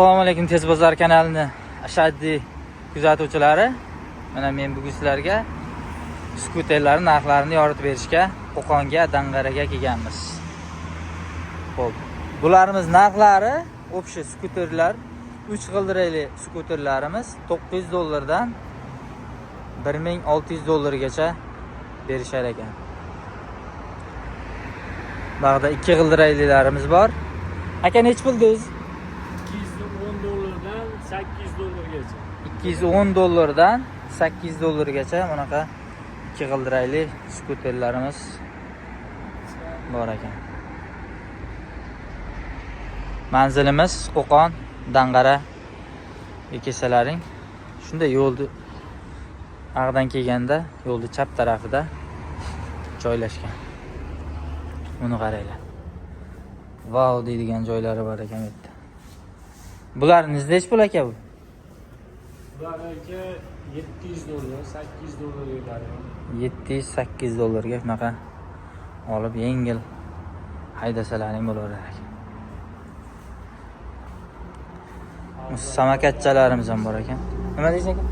Assalomu alaykum, Tez bozor kanalini ashaddiy kuzatuvchilari. Mana men bugun sizlarga skuterlar narxlarini yoritib berishga Qo'qonga, Dang'araga kelganmiz. Xo'p, bularimiz narxlari, общий skuterlar, 3 g'ildirakli skuterlarimiz 900 dollardan 1600 dollargacha berishar ekan. Bag'da 2 g'ildiraklilarimiz bor. Aka, nechi pul deysiz? 210 dollardan 800 dollargacha. 210 dollardan 800 dollargacha bunaqa ikki g'ildirakli skuterlarimiz bor ekan. Manzilimiz Qo'qon, Dang'ara. Kelsalaring, shunday yo'lni ag'dan kelganda yo'lni chap tarafida joylashgan. Buni qaranglar. Vau deydigan joylari bor ekan bu yerda. Bularni nechi pul, aka, bu? Bular, aka, 700 dollar, 800 dollarga beradi. 708 dollarga shunaqa olib, yengil haydasalaring bo'laverar ekan. Samokatchalarimiz ham bor ekan. Nima deysiz, aka?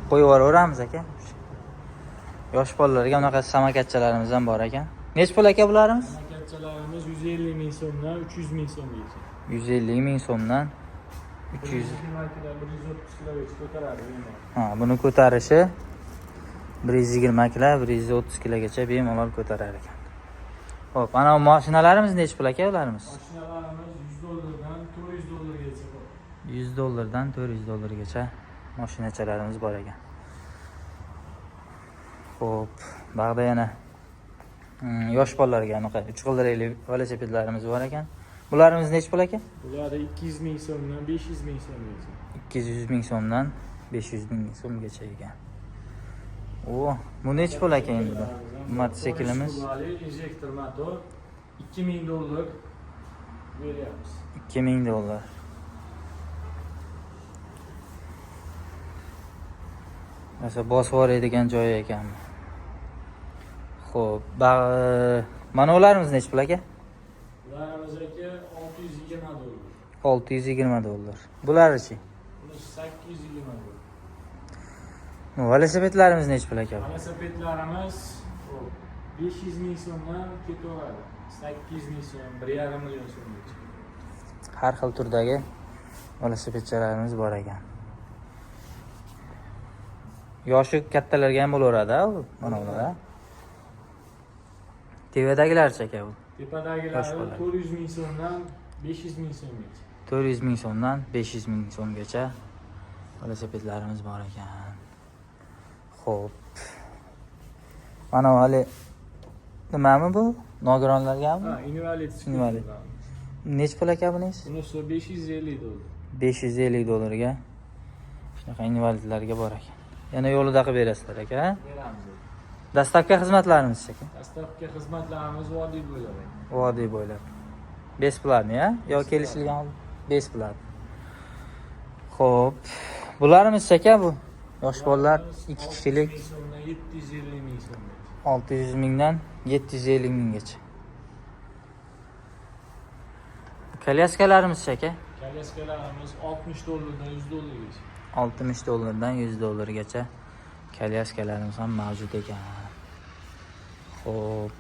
Qo'yib yuboraveramiz, aka. Yosh bolalarga unaqa samokatchalarimiz ham bor ekan. Nechi pul, aka, bularimiz? Samokatchalarimiz 150 ming so'mdan 300 ming so'mgacha. 150 ming so'mdan 300. 120 kilo, 130 kilogacha ko'taradi bemalol. Ha, buni ko'tarishi 120 kilo, 130 kilogacha bemalol ko'tarar ekan. Xo'p, ana bu mashinalarimiz nechi pul, aka, ularimiz? Mashinalarimiz 100 dollardan 400 dollargacha bor. 100 dollardan 400 dollargacha mashinachalarimiz bor ekan. Xo'p, bag'da yana yosh bolalarga anaqa 3 g'ildirakli velosipedlarimiz bor ekan. Bularimiz nechi pul, aka? Bular 200 ming so'mdan 500 ming so'mgacha. 200 ming so'mdan 500 ming so'mgacha ekan. O, bu nechi pul, aka, endi bu? Mototsiklimiz? Injektor motor, 2000 dollar beryapmiz. 2000 dollar. Masalan, bosib yuboradigan joyi ekan. Xo'p, mana ularimiz nechi pul, aka? Bularimiz, aka, 620 dollar. 620 dollar. Bularichi? Buni 820 dollar. Velosipedlarimiz nechi pul, aka? Velosipedlarimiz 500 ming so'mdan ketaveradi. 800 ming so'm, 1,5 million so'mgacha. Har xil turdagi velosipedchalarimiz bor ekan. Yoshi kattalarga ham bo'laveradi, a, u? Mana ular, a? Tevadagilarchi, aka, bu? Yosh Tepadagilari bolalar. 400 ming so'mdan 500 ming so'mgacha. 400 ming so'mdan 500 ming so'mgacha velosipedlarimiz bor ekan. Xo'p. Mana bu hali nimami bu? Nogironlargami? Ha, invalid. Invalid. Nechi pul, aka, bunisi? Bunisi 550 dollar. 550 dollarga shunaqa invalidlarga bor ekan. Yana yo'lida qilib berasizlar, aka, a? Beramiz. Доставка xizmatlarimiz, aka? Доставка xizmatlarimiz vodiy bo'ylab. Vodiy bo'ylab. Бесплатный, a? Yo kelishilgan, бесплатный. Xo'p. Bularimiz, aka, bu? Yosh bolalar 2 kishilik. 600 ming so'mdan 750 ming so'mgacha. 600 mingdan 750 minggacha. Kolyaskalarimiz, aka? Kolyaskalarimiz 60 dollardan 100 dollargacha. 60 dollardan 100 dollargacha kolyaskalarimiz ham mavjud ekan. Xo'p.